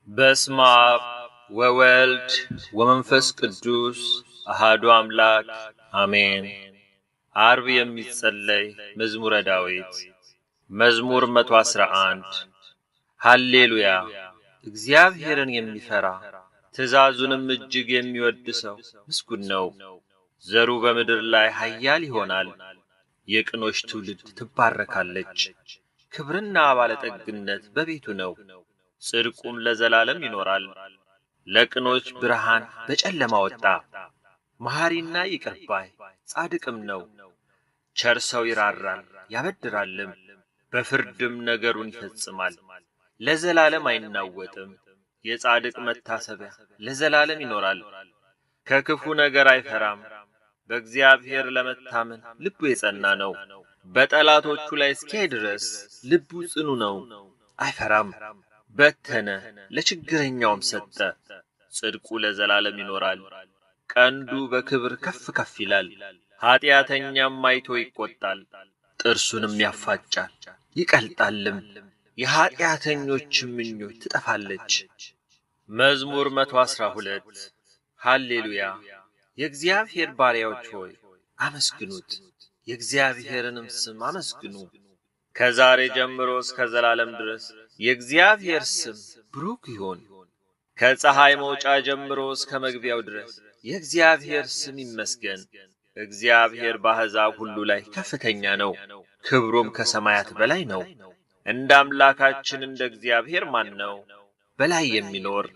በስመ አብ ወወልድ ወመንፈስ ቅዱስ አሃዱ አምላክ አሜን። ዓርብ የሚጸለይ መዝሙረ ዳዊት መዝሙር 111። ሃሌሉያ! እግዚአብሔርን የሚፈራ ትእዛዙንም እጅግ የሚወድ ሰው ምስጉን ነው። ዘሩ በምድር ላይ ኃያል ይሆናል። የቅኖች ትውልድ ትባረካለች። ክብርና ባለጠግነት በቤቱ ነው፣ ጽድቁም ለዘላለም ይኖራል። ለቅኖች ብርሃን በጨለማ ወጣ። መሐሪና ይቅር ባይ ጻድቅም ነው። ቸር ሰው ይራራል ያበድራልም፣ በፍርድም ነገሩን ይፈጽማል። ለዘላለም አይናወጥም። የጻድቅ መታሰቢያ ለዘላለም ይኖራል። ከክፉ ነገር አይፈራም። በእግዚአብሔር ለመታመን ልቡ የጸና ነው። በጠላቶቹ ላይ እስኪያይ ድረስ ልቡ ጽኑ ነው፣ አይፈራም። በተነ፣ ለችግረኛውም ሰጠ። ጽድቁ ለዘላለም ይኖራል። ቀንዱ በክብር ከፍ ከፍ ይላል። ኀጢአተኛም አይቶ ይቈጣል፣ ጥርሱንም ያፋጫል ይቀልጣልም። የኀጢአተኞችም ምኞት ትጠፋለች። መዝሙር 112። ሃሌሉያ! የእግዚአብሔር ባሪያዎች ሆይ አመስግኑት፣ የእግዚአብሔርንም ስም አመስግኑ። ከዛሬ ጀምሮ እስከ ዘላለም ድረስ የእግዚአብሔር ስም ብሩክ ይሁን። ከፀሐይ መውጫ ጀምሮ እስከ መግቢያው ድረስ የእግዚአብሔር ስም ይመስገን። እግዚአብሔር በአሕዛብ ሁሉ ላይ ከፍተኛ ነው፣ ክብሩም ከሰማያት በላይ ነው። እንደ አምላካችን እንደ እግዚአብሔር ማን ነው? በላይ የሚኖር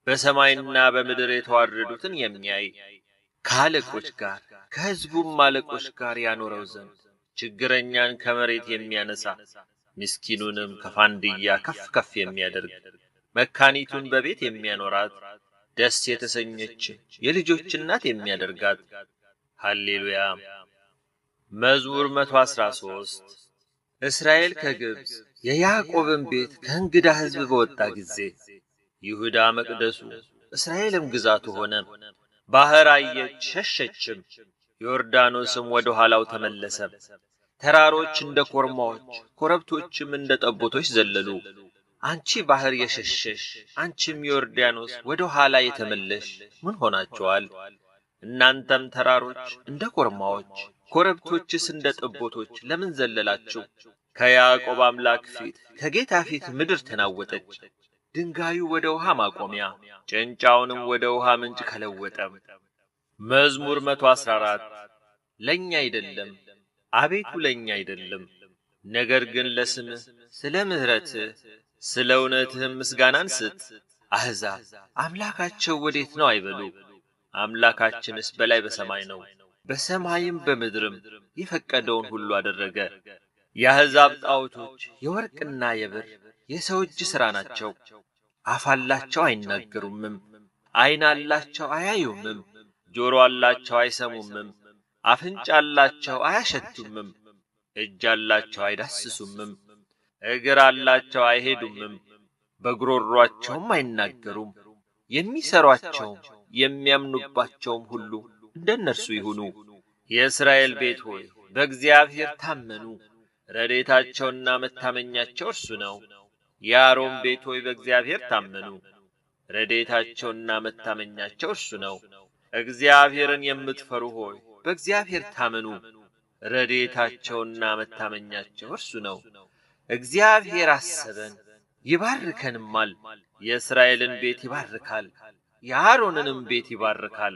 በሰማይና በምድር የተዋረዱትን የሚያይ፣ ከአለቆች ጋር ከሕዝቡም አለቆች ጋር ያኖረው ዘንድ ችግረኛን ከመሬት የሚያነሳ፣ ምስኪኑንም ከፋንድያ ከፍ ከፍ የሚያደርግ፣ መካኒቱን በቤት የሚያኖራት፣ ደስ የተሰኘች የልጆች እናት የሚያደርጋት። ሃሌሉያ። መዝሙር 113። እስራኤል ከግብፅ የያዕቆብን ቤት ከእንግዳ ሕዝብ በወጣ ጊዜ ይሁዳ መቅደሱ እስራኤልም ግዛቱ ሆነ። ባሕር አየች ሸሸችም፣ ዮርዳኖስም ወደ ኋላው ተመለሰ። ተራሮች እንደ ኮርማዎች፣ ኮረብቶችም እንደ ጠቦቶች ዘለሉ። አንቺ ባሕር የሸሸሽ፣ አንቺም ዮርዳኖስ ወደ ኋላ የተመለሽ ምን ሆናችኋል? እናንተም ተራሮች እንደ ኮርማዎች፣ ኮረብቶችስ እንደ ጠቦቶች ለምን ዘለላችሁ? ከያዕቆብ አምላክ ፊት ከጌታ ፊት ምድር ተናወጠች። ድንጋዩ ወደ ውሃ ማቆሚያ፣ ጭንጫውንም ወደ ውሃ ምንጭ ከለወጠ። መዝሙር 114። ለእኛ አይደለም፣ አቤቱ ለእኛ አይደለም፣ ነገር ግን ለስምህ ስለ ምሕረትህ ስለ እውነትህም ምስጋናን ስጥ። አሕዛብ አምላካቸው ወዴት ነው አይበሉ፣ አምላካችንስ በላይ በሰማይ ነው። በሰማይም በምድርም የፈቀደውን ሁሉ አደረገ። የአሕዛብ ጣዖቶች የወርቅና የብር የሰው እጅ ሥራ ናቸው። አፍ አላቸው አይናገሩምም፣ ዓይን አላቸው አያዩምም፣ ጆሮ አላቸው አይሰሙምም፣ አፍንጫ አላቸው አያሸቱምም፣ እጅ አላቸው አይዳስሱምም፣ እግር አላቸው አይሄዱምም፣ በጉሮሯቸውም አይናገሩም። የሚሠሯቸውም የሚያምኑባቸውም ሁሉ እንደ እነርሱ ይሁኑ። የእስራኤል ቤት ሆይ በእግዚአብሔር ታመኑ፣ ረድኤታቸውና መታመኛቸው እርሱ ነው። የአሮን ቤት ሆይ በእግዚአብሔር ታመኑ፣ ረድኤታቸውና መታመኛቸው እርሱ ነው። እግዚአብሔርን የምትፈሩ ሆይ በእግዚአብሔር ታመኑ፣ ረድኤታቸውና መታመኛቸው እርሱ ነው። እግዚአብሔር አሰበን ይባርከንማል። የእስራኤልን ቤት ይባርካል፣ የአሮንንም ቤት ይባርካል።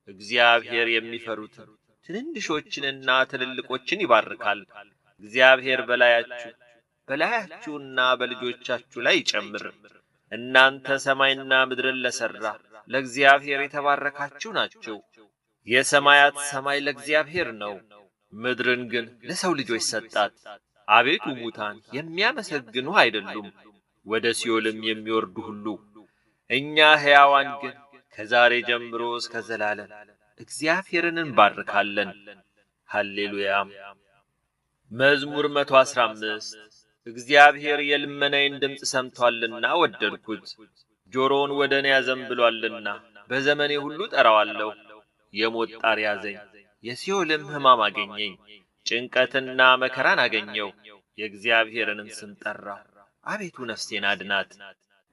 እግዚአብሔር የሚፈሩትን ትንንሾችንና ትልልቆችን ይባርካል። እግዚአብሔር በላያችሁና በልጆቻችሁ ላይ ይጨምር። እናንተ ሰማይና ምድርን ለሠራ ለእግዚአብሔር የተባረካችሁ ናችሁ። የሰማያት ሰማይ ለእግዚአብሔር ነው፣ ምድርን ግን ለሰው ልጆች ሰጣት። አቤቱ ሙታን የሚያመሰግኑህ አይደሉም፣ ወደ ሲኦልም የሚወርዱ ሁሉ። እኛ ሕያዋን ግን ከዛሬ ጀምሮ እስከ ዘላለም እግዚአብሔርን እንባርካለን። ሃሌሉያ። መዝሙር 115። እግዚአብሔር የልመናዬን ድምፅ ሰምቶአልና ወደድኩት። ጆሮውን ወደ እኔ አዘንብሎአልና በዘመኔ ሁሉ ጠራዋለሁ። የሞት ጣር ያዘኝ፣ የሲኦልም ሕማም አገኘኝ። ጭንቀትና መከራን አገኘው። የእግዚአብሔርንም ስም ጠራሁ፣ አቤቱ ነፍሴን አድናት።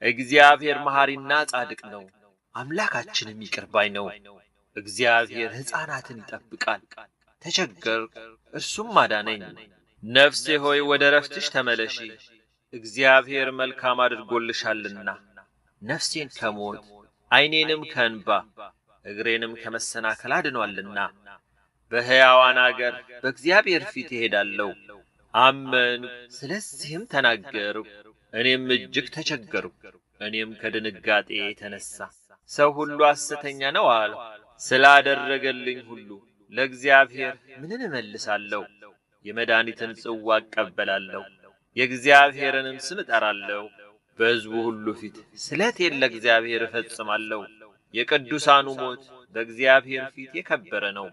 እግዚአብሔር መሐሪና ጻድቅ ነው፣ አምላካችንም ይቅር ባይ ነው። እግዚአብሔር ሕፃናትን ይጠብቃል። ተቸገርኩ፣ እርሱም አዳነኝ። ነፍሴ ሆይ ወደ ረፍትሽ ተመለሺ፣ እግዚአብሔር መልካም አድርጎልሻልና። ነፍሴን ከሞት ዓይኔንም ከእንባ እግሬንም ከመሰናከል አድኗልና። በሕያዋን አገር በእግዚአብሔር ፊት እሄዳለሁ። አመንኩ፣ ስለዚህም ተናገርኩ። እኔም እጅግ ተቸገርኩ። እኔም ከድንጋጤ የተነሣ ሰው ሁሉ ሐሰተኛ ነው አልሁ። ስላደረገልኝ ሁሉ ለእግዚአብሔር ምንን እመልሳለሁ? የመድኃኒትን ጽዋ እቀበላለሁ፣ የእግዚአብሔርንም ስም እጠራለሁ። በሕዝቡ ሁሉ ፊት ስለቴን ለእግዚአብሔር እፈጽማለሁ። የቅዱሳኑ ሞት በእግዚአብሔር ፊት የከበረ ነው።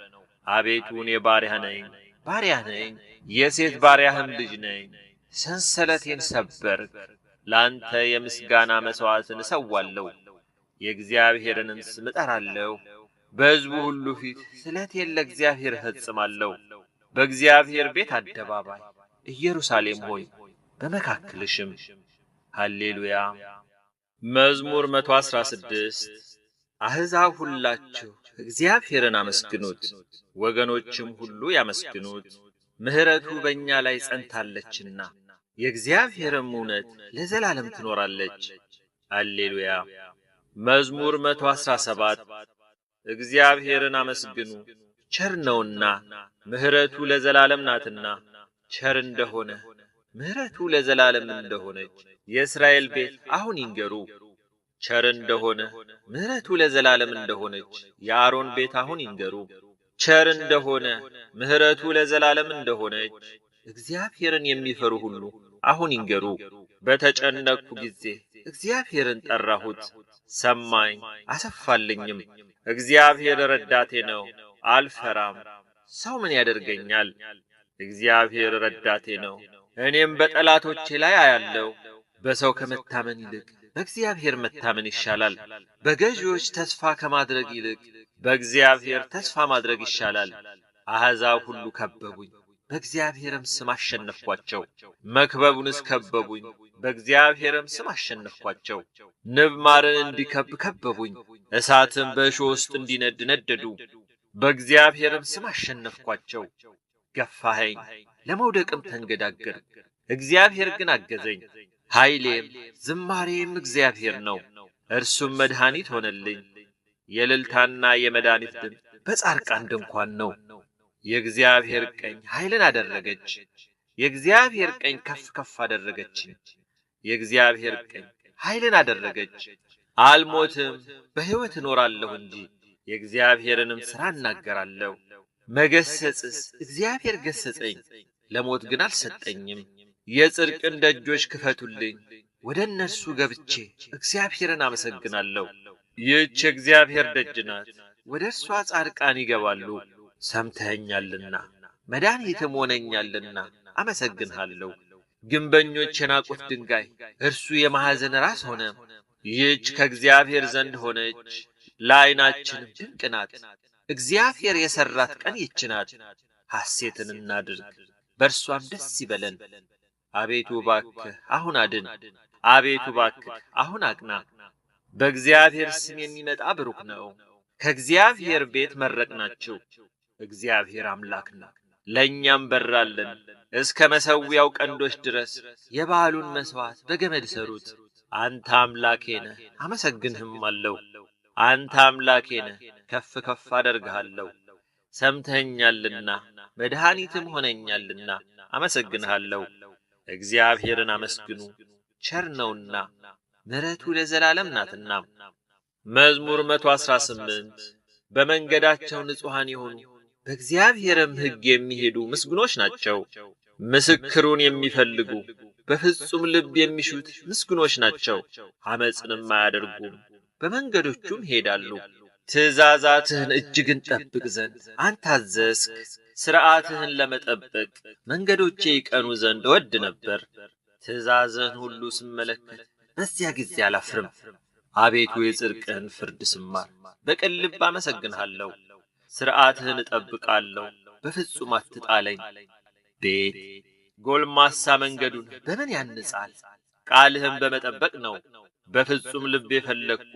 አቤቱ እኔ ባሪያህ ነኝ፣ ባሪያህ ነኝ፣ የሴት ባሪያህም ልጅ ነኝ። ሰንሰለቴን ሰበርክ። ለአንተ የምስጋና መሥዋዕትን እሰዋለሁ፣ የእግዚአብሔርንም ስም እጠራለሁ። በሕዝቡ ሁሉ ፊት ስለቴን ለእግዚአብሔር እፈጽማለሁ። በእግዚአብሔር ቤት አደባባይ ኢየሩሳሌም ሆይ በመካከልሽም። ሃሌሉያ። መዝሙር 116። አሕዛብ ሁላችሁ እግዚአብሔርን አመስግኑት፣ ወገኖችም ሁሉ ያመስግኑት። ምሕረቱ በእኛ ላይ ጸንታለችና የእግዚአብሔርም እውነት ለዘላለም ትኖራለች። ሃሌሉያ። መዝሙር 117። እግዚአብሔርን አመስግኑ፣ ቸር ነውና ምሕረቱ ለዘላለም ናትና። ቸር እንደሆነ ምሕረቱ ለዘላለም እንደሆነች የእስራኤል ቤት አሁን ይንገሩ። ቸር እንደሆነ ምሕረቱ ለዘላለም እንደሆነች የአሮን ቤት አሁን ይንገሩ። ቸር እንደሆነ ምሕረቱ ለዘላለም እንደሆነች እግዚአብሔርን የሚፈሩ ሁሉ አሁን ይንገሩ። በተጨነቅኩ ጊዜ እግዚአብሔርን ጠራሁት፣ ሰማኝ አሰፋልኝም። እግዚአብሔር ረዳቴ ነው፣ አልፈራም። ሰው ምን ያደርገኛል? እግዚአብሔር ረዳቴ ነው፣ እኔም በጠላቶቼ ላይ አያለሁ። በሰው ከመታመን ይልቅ በእግዚአብሔር መታመን ይሻላል። በገዢዎች ተስፋ ከማድረግ ይልቅ በእግዚአብሔር ተስፋ ማድረግ ይሻላል። አሕዛብ ሁሉ ከበቡኝ፣ በእግዚአብሔርም ስም አሸነፍኳቸው። መክበቡንስ ከበቡኝ፣ በእግዚአብሔርም ስም አሸነፍኳቸው። ንብ ማርን እንዲከብ ከበቡኝ፣ እሳትም በእሾህ ውስጥ እንዲነድ ነደዱ። በእግዚአብሔርም ስም አሸነፍኳቸው። ገፋኸኝ፣ ለመውደቅም ተንገዳገድኩ፣ እግዚአብሔር ግን አገዘኝ። ኃይሌም ዝማሬም እግዚአብሔር ነው፣ እርሱም መድኃኒት ሆነልኝ። የእልልታና የመድኃኒት ድምፅ በጻድቃን ድንኳን ነው። የእግዚአብሔር ቀኝ ኃይልን አደረገች፣ የእግዚአብሔር ቀኝ ከፍ ከፍ አደረገችኝ። የእግዚአብሔር ቀኝ ኃይልን አደረገች። አልሞትም፣ በሕይወት እኖራለሁ እንጂ የእግዚአብሔርንም ሥራ እናገራለሁ። መገሰጽስ እግዚአብሔር ገሰጸኝ፣ ለሞት ግን አልሰጠኝም። የጽድቅን ደጆች ክፈቱልኝ፣ ወደ እነርሱ ገብቼ እግዚአብሔርን አመሰግናለሁ። ይህች የእግዚአብሔር ደጅ ናት፣ ወደ እርሷ ጻድቃን ይገባሉ። ሰምተኸኛልና መድኃኒትም ሆነኛልና አመሰግንሃለሁ። ግንበኞች የናቁት ድንጋይ እርሱ የማዕዘን ራስ ሆነ። ይህች ከእግዚአብሔር ዘንድ ሆነች፣ ለዓይናችንም ድንቅ ናት። እግዚአብሔር የሠራት ቀን ይህች ናት። ሐሴትን እናድርግ፣ በእርሷም ደስ ይበለን። አቤቱ እባክህ አሁን አድን፣ አቤቱ እባክህ አሁን አቅና። በእግዚአብሔር ስም የሚመጣ ብሩክ ነው። ከእግዚአብሔር ቤት መረቅናችሁ። እግዚአብሔር አምላክ ነው፣ ለእኛም በራልን። እስከ መሠዊያው ቀንዶች ድረስ የበዓሉን መሥዋዕት በገመድ ሰሩት። አንተ አምላኬ ነህ፣ አመሰግንህም አለሁ። አንተ አምላኬ ነህ፣ ከፍ ከፍ አደርግሃለሁ። ሰምተኸኛልና መድኃኒትም ሆነኛልና አመሰግንሃለሁ። እግዚአብሔርን አመስግኑ፣ ቸር ነውና ምሕረቱ ለዘላለም ናትና። መዝሙር 118። በመንገዳቸው ንጹሐን የሆኑ በእግዚአብሔርም ሕግ የሚሄዱ ምስጉኖች ናቸው። ምስክሩን የሚፈልጉ በፍጹም ልብ የሚሹት ምስጉኖች ናቸው። ዓመፅንም አያደርጉም፣ በመንገዶቹም ይሄዳሉ። ትእዛዛትህን እጅግ እንጠብቅ ዘንድ አንተ አዘዝክ። ሥርዓትህን ለመጠበቅ መንገዶቼ ይቀኑ ዘንድ እወድ ነበር። ትእዛዝህን ሁሉ ስመለከት በዚያ ጊዜ አላፍርም። አቤቱ የጽድቅህን ፍርድ ስማር በቅን ልብ አመሰግንሃለሁ። ሥርዓትህን እጠብቃለሁ፣ በፍጹም አትጣለኝ። ቤት ጎልማሳ መንገዱን በምን ያንጻል? ቃልህን በመጠበቅ ነው። በፍጹም ልቤ ፈለግሁ፣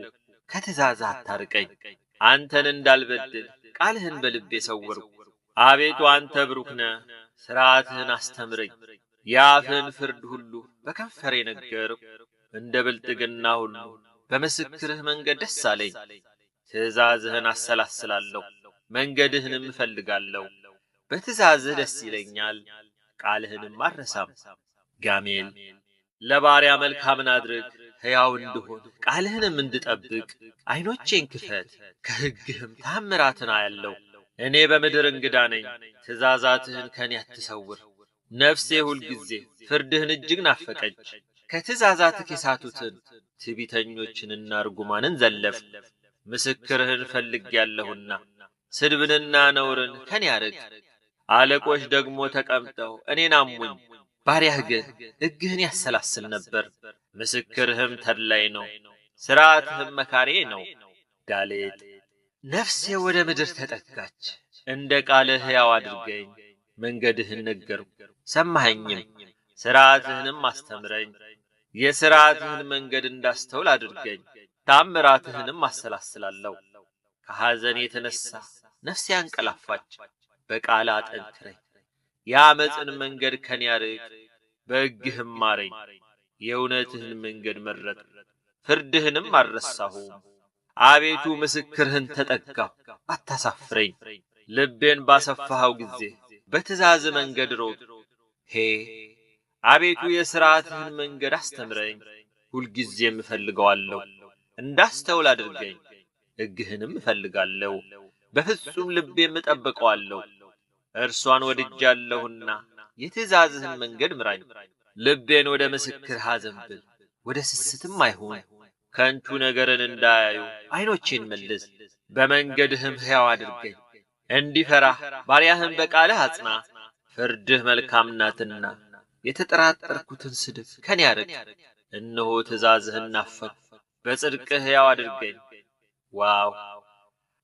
ከትእዛዝህ አታርቀኝ። አንተን እንዳልበድል ቃልህን በልቤ ሰወርኩ። አቤቱ አንተ ብሩክ ነህ፣ ሥርዓትህን አስተምረኝ። የአፍህን ፍርድ ሁሉ በከንፈሬ ነገርሁ። እንደ ብልጥግና ሁሉ በምስክርህ መንገድ ደስ አለኝ። ትእዛዝህን አሰላስላለሁ፣ መንገድህንም እፈልጋለሁ። በትእዛዝህ ደስ ይለኛል፣ ቃልህንም አልረሳም። ጋሜል ለባሪያ መልካምን አድርግ፣ ሕያው እንድሆን ቃልህንም እንድጠብቅ። ዓይኖቼን ክፈት፣ ከሕግህም ታምራትን አያለሁ። እኔ በምድር እንግዳ ነኝ፣ ትእዛዛትህን ከኔ አትሰውር። ነፍሴ ሁልጊዜ ፍርድህን እጅግ ናፈቀች። ከትእዛዛትህ የሳቱትን ትዕቢተኞችንና ርጉማንን ዘለፍ። ምስክርህን ፈልጌአለሁና ስድብንና ነውርን ከኔ አርቅ። አለቆች ደግሞ ተቀምጠው እኔን አሙኝ፣ ባሪያህ ግን ሕግህን ያሰላስል ነበር። ምስክርህም ተድላዬ ነው፣ ሥርዓትህም መካሪዬ ነው። ዳሌጥ ነፍሴ ወደ ምድር ተጠጋች፣ እንደ ቃልህ ሕያው አድርገኝ። መንገድህን ነገርኩ ሰማኸኝም፣ ሥርዓትህንም አስተምረኝ። የሥርዓትህን መንገድ እንዳስተውል አድርገኝ፣ ታምራትህንም አሰላስላለሁ። ከሐዘን የተነሣ ነፍሴ አንቀላፋች፣ በቃልህ አጠንክረኝ። የዓመፅን መንገድ ከኔ አርቅ፣ በሕግህም ማረኝ። የእውነትህን መንገድ መረጥሁ፣ ፍርድህንም አልረሳሁም። አቤቱ ምስክርህን ተጠጋሁ፣ አታሳፍረኝ። ልቤን ባሰፋኸው ጊዜ በትእዛዝህ መንገድ ሮጥሁ። ሄ አቤቱ የሥርዓትህን መንገድ አስተምረኝ፣ ሁልጊዜም እፈልገዋለሁ። እንዳስተውል አድርገኝ፣ ሕግህንም እፈልጋለሁ። በፍጹም ልቤም እጠብቀዋለሁ። እርሷን ወድጃለሁና የትእዛዝህን መንገድ ምራኝ። ልቤን ወደ ምስክርህ አዘንብል፣ ወደ ስስትም አይሁን። ከንቱ ነገርን እንዳያዩ ዓይኖቼን መልስ፣ በመንገድህም ሕያው አድርገኝ። እንዲፈራህ ባሪያህን በቃልህ አጽና። ፍርድህ መልካም ናትና የተጠራጠርኩትን ስድብ ከኔ አርቅ። እነሆ ትእዛዝህን ናፈቅሁ፣ በጽድቅህ ሕያው አድርገኝ። ዋው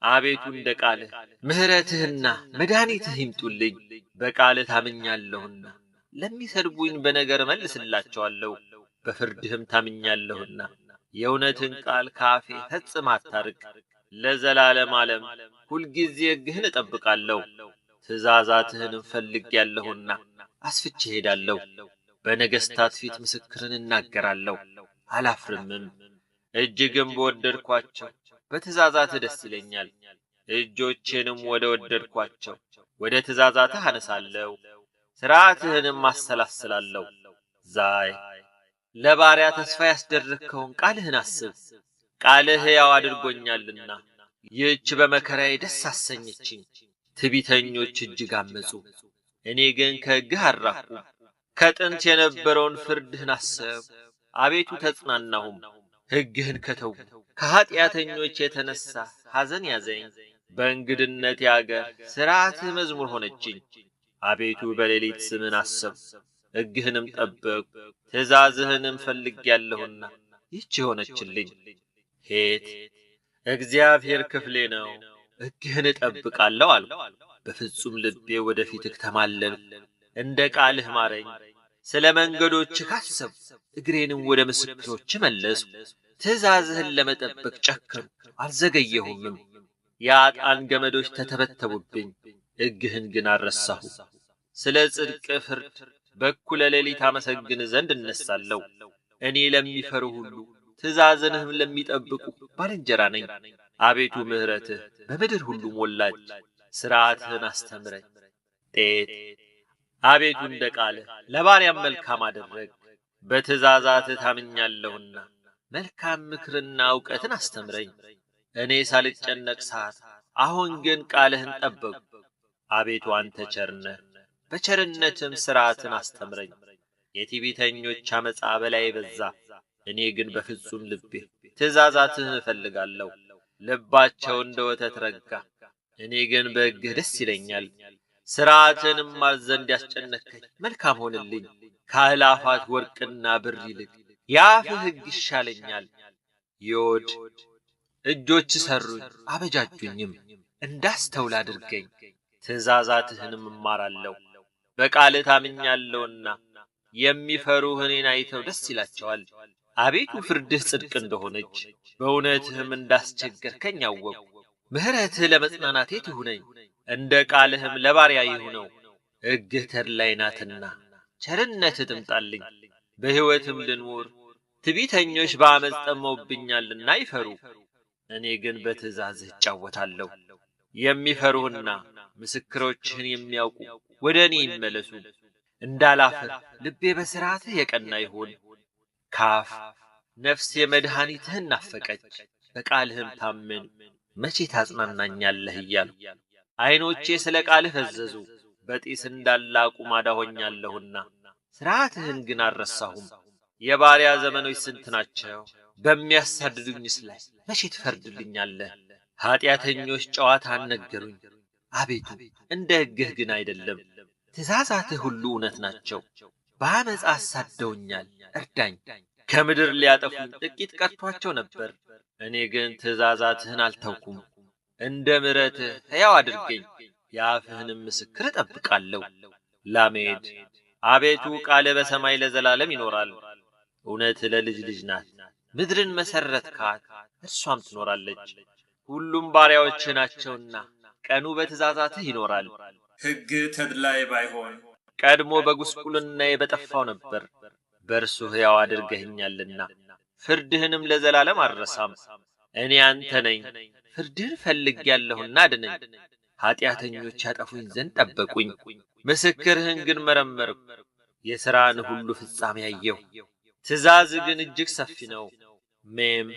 አቤቱ እንደ ቃልህ ምሕረትህና መድኃኒትህ ይምጡልኝ። በቃልህ ታምኛለሁና ለሚሰድቡኝ በነገር እመልስላቸዋለሁ። በፍርድህም ታምኛለሁና የእውነትን ቃል ከአፌ ፈጽመህ አታርቅ። ለዘላለም ዓለም ሁልጊዜ ሕግህን እጠብቃለሁ። ትእዛዛትህንም ፈልጌአለሁና አስፍቼ እሄዳለሁ። በነገሥታት ፊት ምስክርን እናገራለሁ፣ አላፍርምም። እጅግም በወደድኳቸው በትእዛዛትህ ደስ ይለኛል። እጆቼንም ወደ ወደድኳቸው ወደ ትእዛዛትህ አነሳለሁ፣ ሥርዓትህንም አሰላስላለሁ። ዛይ ለባሪያ ተስፋ ያስደረግከውን ቃልህን አስብ። ቃልህ ሕያው አድርጎኛልና ይህች በመከራዬ ደስ አሰኘችኝ። ትዕቢተኞች እጅግ አመፁ፣ እኔ ግን ከሕግህ አልራቅሁም። ከጥንት የነበረውን ፍርድህን አሰብሁ፣ አቤቱ ተጽናናሁም። ሕግህን ከተዉ ከኀጢአተኞች የተነሣ ሐዘን ያዘኝ። በእንግድነቴ አገር ሥርዓትህ መዝሙር ሆነችኝ። አቤቱ በሌሊት ስምህን አሰብሁ፣ ሕግህንም ጠበቅሁ። ትእዛዝህንም ፈልጌአለሁና ይህች ሆነችልኝ። ሔት እግዚአብሔር ክፍሌ ነው፣ ሕግህን እጠብቃለሁ አልሁ። በፍጹም ልቤ ወደ ፊትህ ተማለልሁ፣ እንደ ቃልህ ማረኝ። ስለ መንገዶችህ አሰብሁ፣ እግሬንም ወደ ምስክሮችህ መለስሁ። ትእዛዝህን ለመጠበቅ ጨከንሁ፣ አልዘገየሁምም። የኃጥአን ገመዶች ተተበተቡብኝ፣ ሕግህን ግን አልረሳሁም። ስለ ጽድቅ ፍርድ በእኩለ ሌሊት አመሰግን ዘንድ እነሣለሁ። እኔ ለሚፈሩ ሁሉ ትእዛዝህንም ለሚጠብቁ ባልንጀራ ነኝ። አቤቱ ምሕረትህ በምድር ሁሉ ሞላች፣ ሥርዓትህን አስተምረኝ። ጤት አቤቱ እንደ ቃልህ ለባሪያም መልካም አደረግ። በትእዛዛትህ ታምኛለሁና መልካም ምክርና እውቀትን አስተምረኝ። እኔ ሳልጨነቅ ሳት፣ አሁን ግን ቃልህን ጠበቅሁ። አቤቱ አንተ ቸር ነህ፣ በቸርነትም ሥርዓትን አስተምረኝ። የትዕቢተኞች ዓመፃ በላዬ በዛ፣ እኔ ግን በፍጹም ልቤ ትእዛዛትህን እፈልጋለሁ። ልባቸው እንደ ወተት ረጋ፣ እኔ ግን በሕግህ ደስ ይለኛል። ሥርዓትህን እማር ዘንድ ያስጨነቅኸኝ መልካም ሆንልኝ። ከአእላፋት ወርቅና ብር ይልቅ የአፍህ ሕግ ይሻለኛል። ዮድ እጆች ሠሩኝ አበጃጁኝም፣ እንዳስተውል አድርገኝ፣ ትእዛዛትህንም እማራለሁ። በቃልህ ታምኛለሁና የሚፈሩህ እኔን አይተው ደስ ይላቸዋል። አቤቱ ፍርድህ ጽድቅ እንደሆነች በእውነትህም እንዳስቸገርከኝ አወቅሁ። ምሕረትህ ለመጽናናቴ ትሁነኝ፣ እንደ ቃልህም ለባሪያ ይሁነው። ሕግህ ተድላዬ ናትና ቸርነትህ ትምጣልኝ፣ በሕይወትም ልኑር። ትዕቢተኞች በዓመፅ ጠመውብኛልና ይፈሩ፣ እኔ ግን በትእዛዝህ እጫወታለሁ። የሚፈሩህና ምስክሮችህን የሚያውቁ ወደ እኔ ይመለሱ። እንዳላፍር ልቤ በሥርዓትህ የቀና ይሁን። ካፍ ነፍሴ መድኃኒትህን ናፈቀች፣ በቃልህም ታመንሁ። መቼ ታጽናናኛለህ እያልሁ ዓይኖቼ ስለ ቃልህ ፈዘዙ። በጢስ እንዳለ አቁማዳ ሆኛለሁና ሥርዓትህን ግን አልረሳሁም። የባሪያ ዘመኖች ስንት ናቸው? በሚያሳድዱኝስ ላይ መቼ ትፈርድልኛለህ? ኃጢአተኞች ጨዋታን ነገሩኝ፣ አቤቱ እንደ ሕግህ ግን አይደለም። ትእዛዛትህ ሁሉ እውነት ናቸው። በዓመፃ አሳደውኛል፣ እርዳኝ። ከምድር ሊያጠፉኝ ጥቂት ቀርቷቸው ነበር፣ እኔ ግን ትእዛዛትህን አልተውኩም። እንደ ምሕረትህ ሕያው አድርገኝ፣ የአፍህንም ምስክር እጠብቃለሁ። ላሜድ አቤቱ ቃልህ በሰማይ ለዘላለም ይኖራል። እውነትህ ለልጅ ልጅ ናት። ምድርን መሠረትካት፣ እርሷም ትኖራለች። ሁሉም ባሪያዎችህ ናቸውና ቀኑ በትእዛዛትህ ይኖራል። ሕግህ ተድላዬ ባይሆን ቀድሞ በጉስቁልናዬ በጠፋው ነበር፣ በእርሱ ሕያው አድርገኸኛልና። ፍርድህንም ለዘላለም አልረሳም። እኔ አንተ ነኝ፣ ፍርድህን ፈልጌአለሁና አድነኝ። ኃጢአተኞች ያጠፉኝ ዘንድ ጠበቁኝ፣ ምስክርህን ግን መረመርሁ። የሥራን ሁሉ ፍጻሜ አየሁ፣ ትእዛዝህ ግን እጅግ ሰፊ ነው። ሜም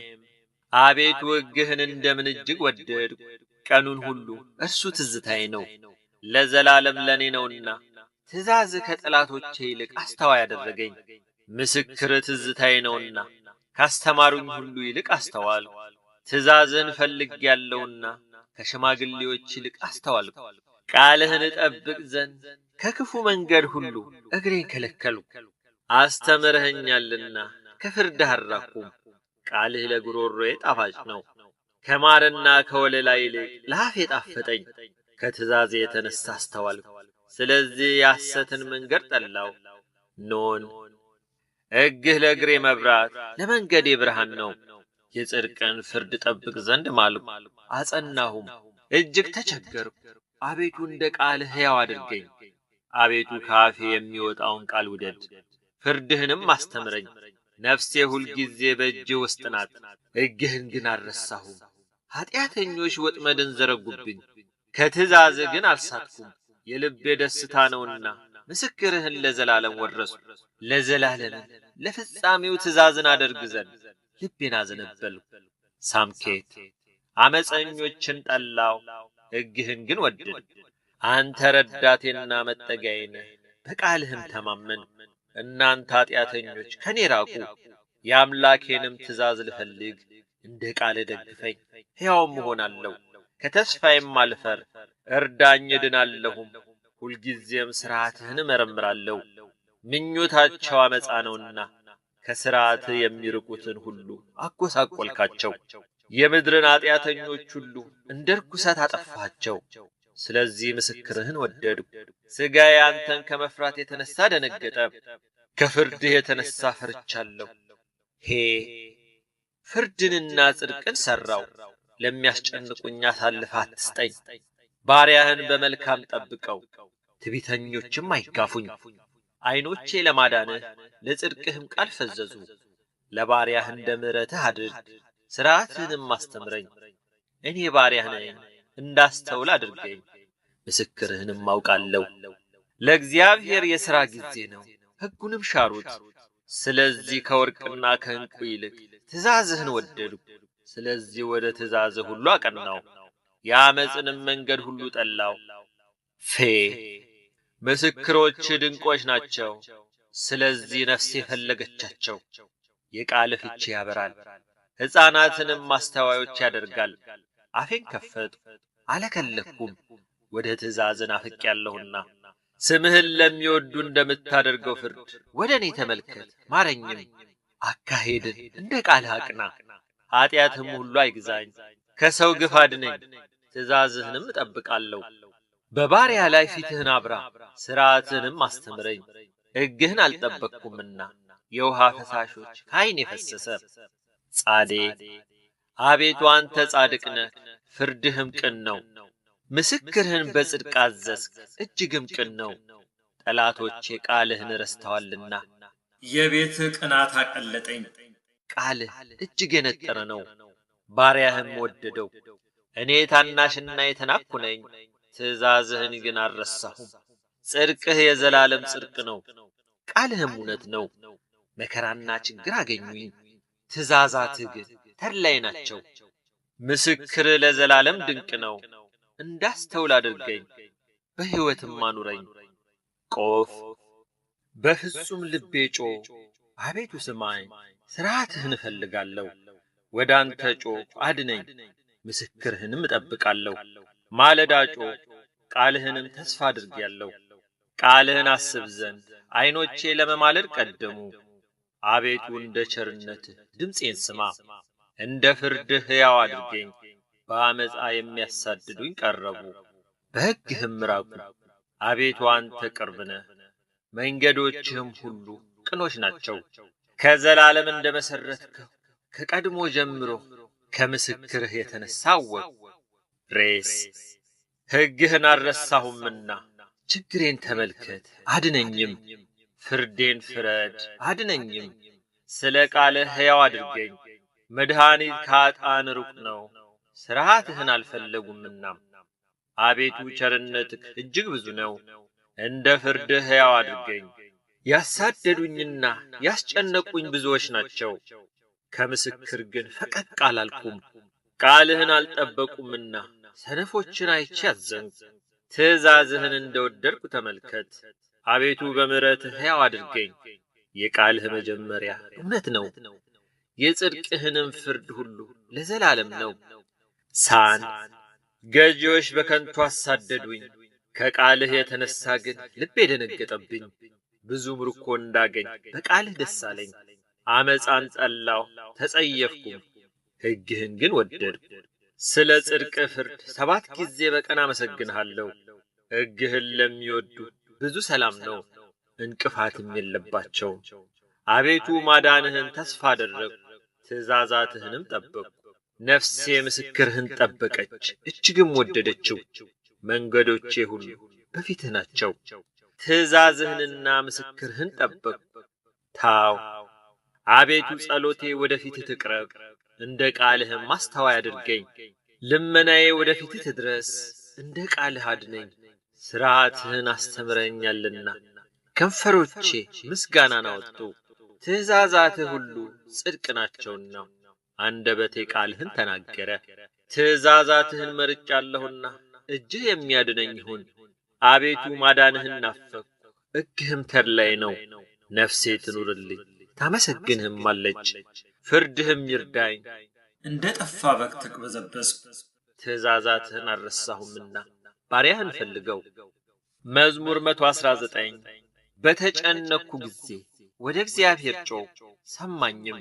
አቤቱ ሕግህን እንደምን እጅግ ወደድሁ! ቀኑን ሁሉ እርሱ ትዝታዬ ነው፣ ለዘላለም ለእኔ ነውና። ትእዛዝህ ከጠላቶቼ ይልቅ አስተዋይ አደረገኝ። ምስክርህ ትዝታዬ ነውና ካስተማሩኝ ሁሉ ይልቅ አስተዋልሁ። ትእዛዝህን ፈልጌአለሁና ከሽማግሌዎች ይልቅ አስተዋልሁ። ቃልህን እጠብቅ ዘንድ ከክፉ መንገድ ሁሉ እግሬን ከለከልሁ። አስተምረኸኛልና ከፍርድህ አልራቅሁም። ቃልህ ለጉሮሮዬ ጣፋጭ ነው፣ ከማርና ከወለላ ይልቅ ለአፌ ጣፈጠኝ። ከትእዛዝህ የተነሣ አስተዋልሁ፣ ስለዚህ የሐሰትን መንገድ ጠላሁ። ኖን ሕግህ ለእግሬ መብራት ለመንገዴ ብርሃን ነው። የጽድቅን ፍርድ እጠብቅ ዘንድ ማልሁ፣ አጸናሁም። እጅግ ተቸገርሁ። አቤቱ እንደ ቃልህ ሕያው አድርገኝ። አቤቱ ከአፌ የሚወጣውን ቃል ውደድ፣ ፍርድህንም አስተምረኝ። ነፍሴ ሁልጊዜ በእጅህ ውስጥ ናት፣ ሕግህን ግን አልረሳሁም። ኃጢአተኞች ወጥመድን ዘረጉብኝ፣ ከትእዛዝህ ግን አልሳትኩም። የልቤ ደስታ ነውና ምስክርህን ለዘላለም ወረስሁ። ለዘላለም ለፍጻሜው ትእዛዝን አደርግ ዘንድ ልቤን አዘነበልሁ። ሳምኬት ዓመፀኞችን ጠላሁ፣ ሕግህን ግን ወደድሁ። አንተ ረዳቴና መጠጊያዬ ነህ፣ በቃልህም ተማመንሁ። እናንተ ኃጢአተኞች ከኔ ራቁ፣ የአምላኬንም ትእዛዝ ልፈልግ። እንደ ቃልህ ደግፈኝ፣ ሕያውም እሆናለሁ፣ ከተስፋዬም አልፈር። እርዳኝ እድናለሁም፣ ሁልጊዜም ሥርዓትህን እመረምራለሁ። ምኞታቸው ዓመፃ ነውና ከሥርዓትህ የሚርቁትን ሁሉ አጐሳቈልካቸው። የምድርን ኃጢአተኞች ሁሉ እንደ ርኵሰት አጠፋቸው። ስለዚህ ምስክርህን ወደድሁ። ሥጋዬ አንተን ከመፍራት የተነሣ ደነገጠ፣ ከፍርድህ የተነሣ ፈርቻለሁ። ሄ ፍርድንና ጽድቅን ሠራው፣ ለሚያስጨንቁኝ አሳልፈህ አትስጠኝ። ባሪያህን በመልካም ጠብቀው፣ ትዕቢተኞችም አይጋፉኝ። ዓይኖቼ ለማዳንህ ለጽድቅህም ቃል ፈዘዙ። ለባሪያህ እንደ ምሕረትህ አድርግ፣ ሥርዓትህንም አስተምረኝ። እኔ ባሪያህ ነኝ፣ እንዳስተውል አድርገኝ፣ ምስክርህንም አውቃለሁ። ለእግዚአብሔር የሥራ ጊዜ ነው፣ ሕጉንም ሻሩት። ስለዚህ ከወርቅና ከዕንቁ ይልቅ ትእዛዝህን ወደድሁ። ስለዚህ ወደ ትእዛዝህ ሁሉ አቀናሁ፣ የዓመፅንም መንገድ ሁሉ ጠላሁ። ፌ ምስክሮችህ ድንቆች ናቸው፣ ስለዚህ ነፍሴ ፈለገቻቸው። የቃልህ ፍቺ ያበራል፣ ሕፃናትንም አስተዋዮች ያደርጋል። አፌን ከፈትሁ አለከለክሁም፣ ወደ ትእዛዝህ ናፍቄአለሁና። ስምህን ለሚወዱ እንደምታደርገው ፍርድ ወደ እኔ ተመልከት ማረኝም። አካሄድን እንደ ቃልህ አቅና፣ ኃጢአትም ሁሉ አይግዛኝ። ከሰው ግፍ አድነኝ፣ ትእዛዝህንም እጠብቃለሁ። በባሪያ ላይ ፊትህን አብራ፣ ሥርዓትህንም አስተምረኝ። ሕግህን አልጠበቅሁምና የውሃ ፈሳሾች ከዓይኔ ፈሰሰ። ጻዴ አቤቱ አንተ ጻድቅ ነህ፣ ፍርድህም ቅን ነው። ምስክርህን በጽድቅ አዘዝክ፣ እጅግም ቅን ነው። ጠላቶቼ ቃልህን ረስተዋልና የቤት ቅናት አቀለጠኝ። ቃልህ እጅግ የነጠረ ነው፣ ባሪያህም ወደደው። እኔ ታናሽና የተናቅሁ ነኝ፣ ትእዛዝህን ግን አልረሳሁም። ጽድቅህ የዘላለም ጽድቅ ነው፣ ቃልህም እውነት ነው። መከራና ችግር አገኙኝ፣ ትእዛዛትህ ግን ተድላዬ ናቸው። ምስክርህ ለዘላለም ድንቅ ነው፣ እንዳስተውል አድርገኝ፣ በሕይወትም አኑረኝ። ቆፍ በፍጹም ልቤ ጮኽ፣ አቤቱ ስማኝ፣ ሥርዓትህን እፈልጋለሁ። ወደ አንተ ጮኽ፣ አድነኝ፣ ምስክርህንም እጠብቃለሁ። ማለዳ ጮኽ፣ ቃልህንም ተስፋ አድርጌአለሁ። ቃልህን አስብ ዘንድ ዓይኖቼ ለመማለድ ቀደሙ። አቤቱ እንደ ቸርነትህ ድምፄን ስማ፣ እንደ ፍርድህ ሕያው አድርገኝ። በዓመፃ የሚያሳድዱኝ ቀረቡ፣ በሕግህም ራቁ። አቤቱ አንተ ቅርብ ነህ፣ መንገዶችህም ሁሉ ቅኖች ናቸው። ከዘላለም እንደ መሠረትከው ከቀድሞ ጀምሮ ከምስክርህ የተነሣ አወቅሁ። ሬስ ሕግህን አልረሳሁምና ችግሬን ተመልከት አድነኝም። ፍርዴን ፍረድ አድነኝም። ስለ ቃልህ ሕያው አድርገኝ። መድኃኒት ከኃጥአን ሩቅ ነው፣ ሥርዓትህን አልፈለጉምና። አቤቱ ቸርነትህ እጅግ ብዙ ነው፣ እንደ ፍርድህ ሕያው አድርገኝ። ያሳደዱኝና ያስጨነቁኝ ብዙዎች ናቸው፣ ከምስክር ግን ፈቀቅ አላልኩም። ቃልህን አልጠበቁምና ሰነፎችን አይቼ አዘንኩ። ትእዛዝህን እንደ ወደድኩ ተመልከት። አቤቱ በምሕረትህ ሕያው አድርገኝ። የቃልህ መጀመሪያ እውነት ነው፣ የጽድቅህንም ፍርድ ሁሉ ለዘላለም ነው። ሳን ገዢዎች በከንቱ አሳደዱኝ፣ ከቃልህ የተነሣ ግን ልቤ ደነገጠብኝ። ብዙ ምርኮ እንዳገኝ በቃልህ ደስ አለኝ። ዓመፃን ጠላሁ ተጸየፍኩም፣ ሕግህን ግን ወደድኩ። ስለ ጽድቅ ፍርድ 7 ጊዜ በቀን አመሰግንሃለሁ። ሕግህን ለሚወዱ ብዙ ሰላም ነው፣ እንቅፋትም የለባቸውም። አቤቱ ማዳንህን ተስፋ አደረግሁ፣ ትእዛዛትህንም ጠበቅሁ። ነፍሴ ምስክርህን ጠበቀች፣ እጅግም ወደደችው። መንገዶቼ ሁሉ በፊትህ ናቸው፣ ትእዛዝህንና ምስክርህን ጠበቅሁ። ታው አቤቱ ጸሎቴ ወደ ፊትህ ትቅረብ፣ እንደ ቃልህም አስተዋይ አድርገኝ። ልመናዬ ወደ ፊትህ ትድረስ፣ እንደ ቃልህ አድነኝ። ሥርዓትህን አስተምረኛልና ከንፈሮቼ ምስጋናን አወጡ። ትእዛዛትህ ሁሉ ጽድቅ ናቸውና አንደበቴ ቃልህን ተናገረ። ትእዛዛትህን መርጫለሁና እጅህ የሚያድነኝ ይሁን። አቤቱ ማዳንህን ናፈቅሁ፣ ሕግህም ተድላዬ ነው። ነፍሴ ትኑርልኝ ታመሰግንህም አለች፣ ፍርድህም ይርዳኝ። እንደ ጠፋ በግ ተቅበዘበዝኩ፣ ትእዛዛትህን አልረሳሁምና ባሪያህን ፈልገው። መዝሙር 119 በተጨነቅኩ ጊዜ ወደ እግዚአብሔር ጮኽሁ፣ ሰማኝም።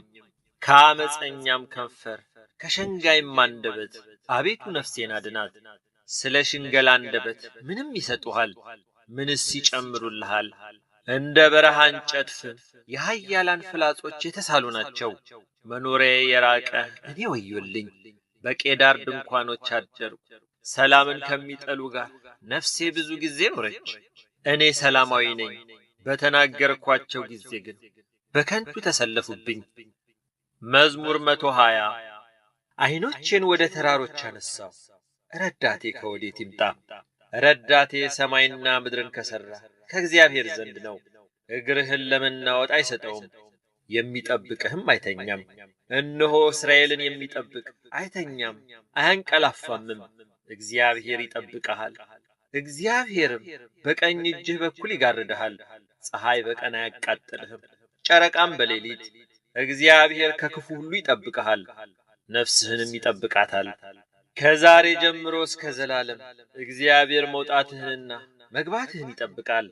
ከዓመፀኛም ከንፈር ከሸንጋይም አንደበት አቤቱ ነፍሴን አድናት። ስለ ሽንገላ አንደበት ምንም ይሰጡሃል? ምንስ ይጨምሩልሃል? እንደ በረሃ እንጨት ፍም የኃያላን ፍላጾች የተሳሉ ናቸው። መኖሪያዬ የራቀ እኔ ወዮልኝ። በቄዳር ድንኳኖች አደርኩ። ሰላምን ከሚጠሉ ጋር ነፍሴ ብዙ ጊዜ ኖረች። እኔ ሰላማዊ ነኝ፣ በተናገርኳቸው ጊዜ ግን በከንቱ ተሰለፉብኝ። መዝሙር 120 ዓይኖቼን ወደ ተራሮች አነሳሁ፣ ረዳቴ ከወዴት ይምጣ? ረዳቴ ሰማይና ምድርን ከሠራ ከእግዚአብሔር ዘንድ ነው። እግርህን ለመናወጥ አይሰጠውም፣ የሚጠብቅህም አይተኛም። እነሆ እስራኤልን የሚጠብቅ አይተኛም አያንቀላፋምም። እግዚአብሔር ይጠብቅሃል፣ እግዚአብሔርም በቀኝ እጅህ በኩል ይጋርድሃል። ፀሐይ በቀን አያቃጥልህም፣ ጨረቃም በሌሊት። እግዚአብሔር ከክፉ ሁሉ ይጠብቅሃል፣ ነፍስህንም ይጠብቃታል። ከዛሬ ጀምሮ እስከ ዘላለም እግዚአብሔር መውጣትህንና መግባትህን ይጠብቃል።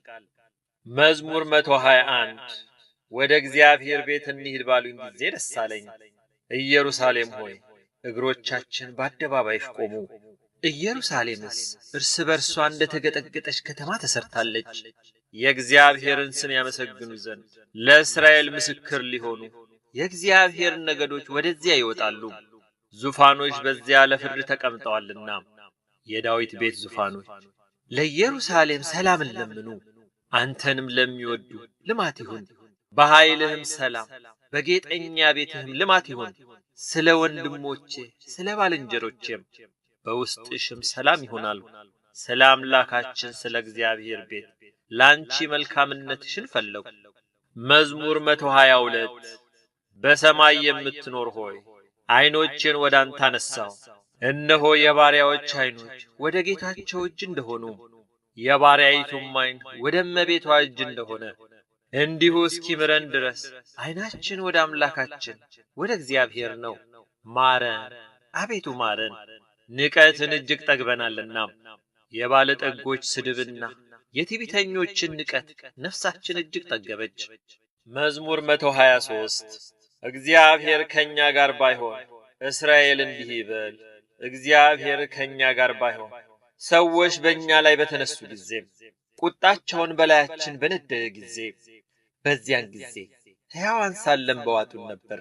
መዝሙር 121 ወደ እግዚአብሔር ቤት እንሂድ ባሉኝ ጊዜ ደስ አለኝ። ኢየሩሳሌም ሆይ እግሮቻችን በአደባባይሽ ቆሙ። ኢየሩሳሌምስ እርስ በርሷ እንደ ተገጠገጠች ከተማ ተሰርታለች። የእግዚአብሔርን ስም ያመሰግኑ ዘንድ ለእስራኤል ምስክር ሊሆኑ የእግዚአብሔር ነገዶች ወደዚያ ይወጣሉ። ዙፋኖች በዚያ ለፍርድ ተቀምጠዋልና የዳዊት ቤት ዙፋኖች። ለኢየሩሳሌም ሰላምን ለምኑ፣ አንተንም ለሚወዱ ልማት ይሁን። በኃይልህም ሰላም፣ በጌጠኛ ቤትህም ልማት ይሁን። ስለ ወንድሞቼ ስለ ባልንጀሮቼም በውስጥሽም ሰላም ይሆናል። ስለ አምላካችን ስለ እግዚአብሔር ቤት ላንቺ መልካምነትሽን ፈለጉ። መዝሙር 122። በሰማይ የምትኖር ሆይ ዓይኖቼን ወደ አንተ አነሳሁ። እነሆ የባሪያዎች ዓይኖች ወደ ጌታቸው እጅ እንደሆኑ፣ የባሪያይቱም ዓይን ወደ እመቤቷ እጅ እንደሆነ፣ እንዲሁ እስኪምረን ድረስ ዓይናችን ወደ አምላካችን ወደ እግዚአብሔር ነው። ማረን፣ አቤቱ ማረን፣ ንቀትን እጅግ ጠግበናልና። የባለጠጎች ስድብና የትዕቢተኞችን ንቀት ነፍሳችን እጅግ ጠገበች። መዝሙር 123። እግዚአብሔር ከእኛ ጋር ባይሆን፣ እስራኤል እንዲህ ይበል፣ እግዚአብሔር ከእኛ ጋር ባይሆን፣ ሰዎች በእኛ ላይ በተነሱ ጊዜ፣ ቁጣቸውን በላያችን በነደደ ጊዜ፣ በዚያን ጊዜ ሕያዋን ሳለን በዋጡን ነበር።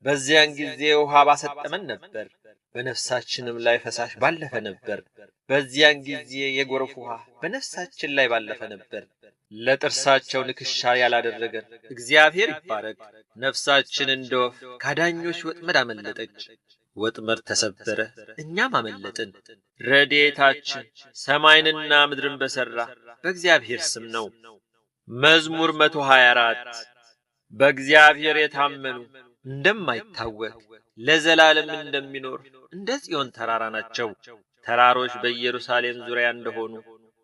በዚያን ጊዜ ውሃ ባሰጠመን ነበር፣ በነፍሳችንም ላይ ፈሳሽ ባለፈ ነበር። በዚያን ጊዜ የጎርፍ ውሃ በነፍሳችን ላይ ባለፈ ነበር። ለጥርሳቸው ንክሻ ያላደረገን እግዚአብሔር ይባረክ። ነፍሳችን እንደ ወፍ ካዳኞች ወጥመድ አመለጠች። ወጥመድ ተሰበረ፣ እኛም አመለጥን። ረድኤታችን ሰማይንና ምድርን በሠራ በእግዚአብሔር ስም ነው። መዝሙር 124። በእግዚአብሔር የታመኑ እንደማይታወክ ለዘላለም እንደሚኖር እንደ ጽዮን ተራራ ናቸው። ተራሮች በኢየሩሳሌም ዙሪያ እንደሆኑ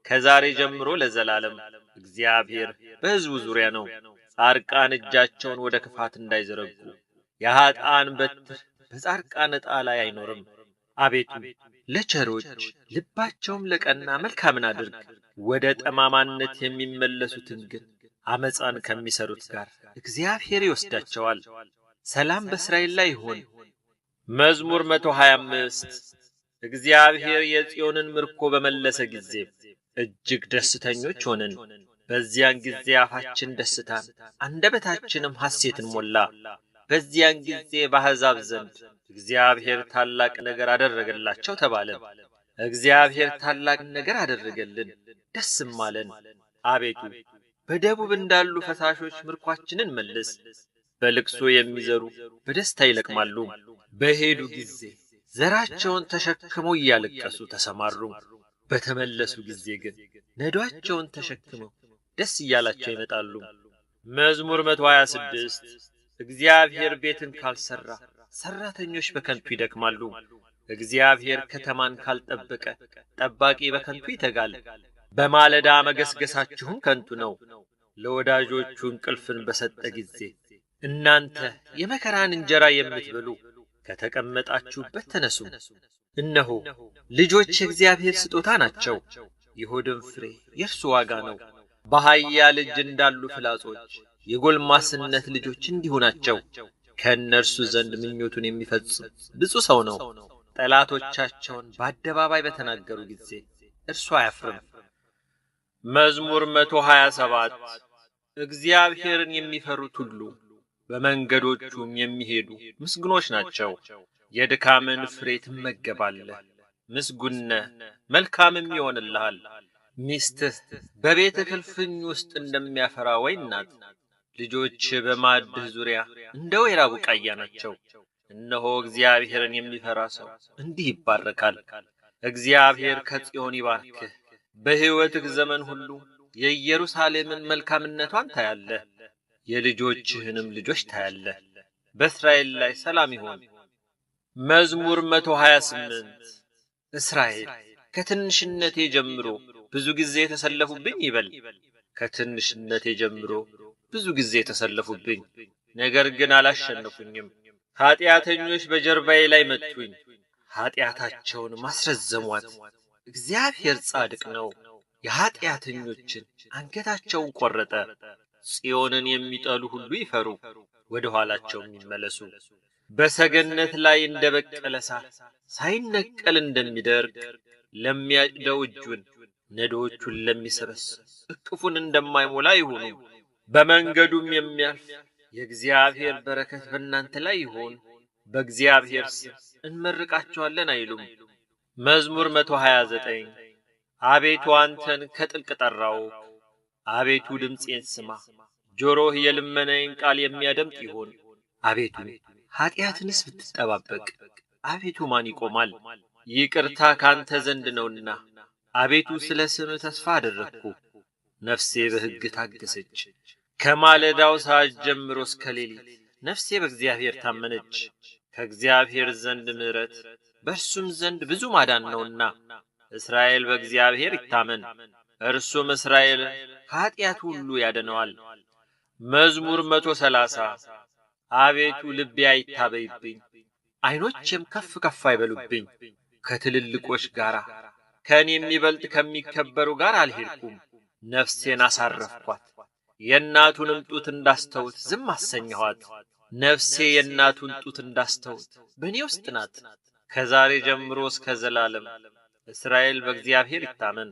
ከዛሬ ጀምሮ ለዘላለም እግዚአብሔር በሕዝቡ ዙሪያ ነው። ጻድቃን እጃቸውን ወደ ክፋት እንዳይዘረጉ የኀጥኣን በትር በጻድቃን ዕጣ ላይ አይኖርም። አቤቱ ለቸሮች ልባቸውም ለቀና መልካምን አድርግ። ወደ ጠማማነት የሚመለሱትን ግን አመፃን ከሚሰሩት ጋር እግዚአብሔር ይወስዳቸዋል። ሰላም በእስራኤል ላይ ይሁን። መዝሙር 125። እግዚአብሔር የጽዮንን ምርኮ በመለሰ ጊዜ እጅግ ደስተኞች ሆንን። በዚያን ጊዜ አፋችን ደስታን አንደበታችንም ሐሴትን ሞላ። በዚያን ጊዜ በአሕዛብ ዘንድ እግዚአብሔር ታላቅ ነገር አደረገላቸው ተባለ። እግዚአብሔር ታላቅ ነገር አደረገልን፣ ደስም አለን። አቤቱ በደቡብ እንዳሉ ፈሳሾች ምርኳችንን መልስ። በልቅሶ የሚዘሩ በደስታ ይለቅማሉ። በሄዱ ጊዜ ዘራቸውን ተሸክመው እያለቀሱ ተሰማሩ። በተመለሱ ጊዜ ግን ነዷቸውን ተሸክመው ደስ እያላቸው ይመጣሉ። መዝሙር 126። እግዚአብሔር ቤትን ካልሠራ ሠራተኞች በከንቱ ይደክማሉ። እግዚአብሔር ከተማን ካልጠበቀ ጠባቂ በከንቱ ይተጋል። በማለዳ መገስገሳችሁም ከንቱ ነው። ለወዳጆቹ እንቅልፍን በሰጠ ጊዜ እናንተ የመከራን እንጀራ የምትበሉ ከተቀመጣችሁበት ተነሱ። እነሆ ልጆች የእግዚአብሔር ስጦታ ናቸው፣ የሆድም ፍሬ የእርሱ ዋጋ ነው። በኃያል እጅ እንዳሉ ፍላጾች የጎልማስነት ልጆች እንዲሁ ናቸው። ከእነርሱ ዘንድ ምኞቱን የሚፈጽም ብፁዕ ሰው ነው። ጠላቶቻቸውን በአደባባይ በተናገሩ ጊዜ እርሱ አያፍርም። መዝሙር 127። እግዚአብሔርን የሚፈሩት ሁሉ በመንገዶቹም የሚሄዱ ምስጉኖች ናቸው። የድካምን ፍሬ ትመገባለህ፣ ምስጉን ነህ፣ መልካምም ይሆንልሃል። ሚስትህ በቤትህ እልፍኝ ውስጥ እንደሚያፈራ ወይን ናት። ልጆች በማዕድህ ዙሪያ እንደ ወይራ ቡቃያ ናቸው። እነሆ እግዚአብሔርን የሚፈራ ሰው እንዲህ ይባረካል። እግዚአብሔር ከጽዮን ይባርክህ። በሕይወትህ ዘመን ሁሉ የኢየሩሳሌምን መልካምነቷን ታያለህ፣ የልጆችህንም ልጆች ታያለህ። በእስራኤል ላይ ሰላም ይሁን። መዝሙር 128። እስራኤል ከትንሽነቴ ጀምሮ ብዙ ጊዜ ተሰለፉብኝ ይበል። ከትንሽነቴ ጀምሮ ብዙ ጊዜ ተሰለፉብኝ፣ ነገር ግን አላሸነፉኝም። ኀጢአተኞች በጀርባዬ ላይ መቱኝ፣ ኀጢአታቸውን አስረዘሟት። እግዚአብሔር ጻድቅ ነው፣ የኀጢአተኞችን አንገታቸውን ቈረጠ። ጽዮንን የሚጠሉ ሁሉ ይፈሩ፣ ወደ ኋላቸውም ይመለሱ። በሰገነት ላይ እንደ በቀለ ሳር ሳይነቀል እንደሚደርቅ ለሚያጭደው እጁን ነዶዎቹን ለሚሰበስብ እቅፉን እንደማይሞላ ይሁኑ። በመንገዱም የሚያልፍ የእግዚአብሔር በረከት በእናንተ ላይ ይሁን፣ በእግዚአብሔር ስም እንመርቃቸዋለን አይሉም። መዝሙር 129። አቤቱ አንተን ከጥልቅ ጠራው። አቤቱ ድምፄን ስማ፣ ጆሮህ የልመናዬን ቃል የሚያደምጥ ይሁን። አቤቱ ኀጢአትንስ ብትጠባበቅ አቤቱ ማን ይቆማል? ይቅርታ ካንተ ዘንድ ነውና፣ አቤቱ ስለ ስምህ ተስፋ አደረግኩ። ነፍሴ በሕግህ ታገሰች። ከማለዳው ሰዓት ጀምሮ እስከ ሌሊት ነፍሴ በእግዚአብሔር ታመነች። ከእግዚአብሔር ዘንድ ምሕረት በእርሱም ዘንድ ብዙ ማዳን ነውና፣ እስራኤል በእግዚአብሔር ይታመን፣ እርሱም እስራኤልን ከኀጢአት ሁሉ ያድነዋል። መዝሙር 130። አቤቱ ልቤ አይታበይብኝ፣ ዐይኖቼም ከፍ ከፍ አይበሉብኝ። ከትልልቆች ጋር ከእኔ የሚበልጥ ከሚከበሩ ጋር አልሄድኩም። ነፍሴን አሳረፍኳት፣ የእናቱንም ጡት እንዳስተውት ዝም አሰኘኋት። ነፍሴ የእናቱን ጡት እንዳስተውት በእኔ ውስጥ ናት። ከዛሬ ጀምሮ እስከ ዘላለም እስራኤል በእግዚአብሔር ይታመን፣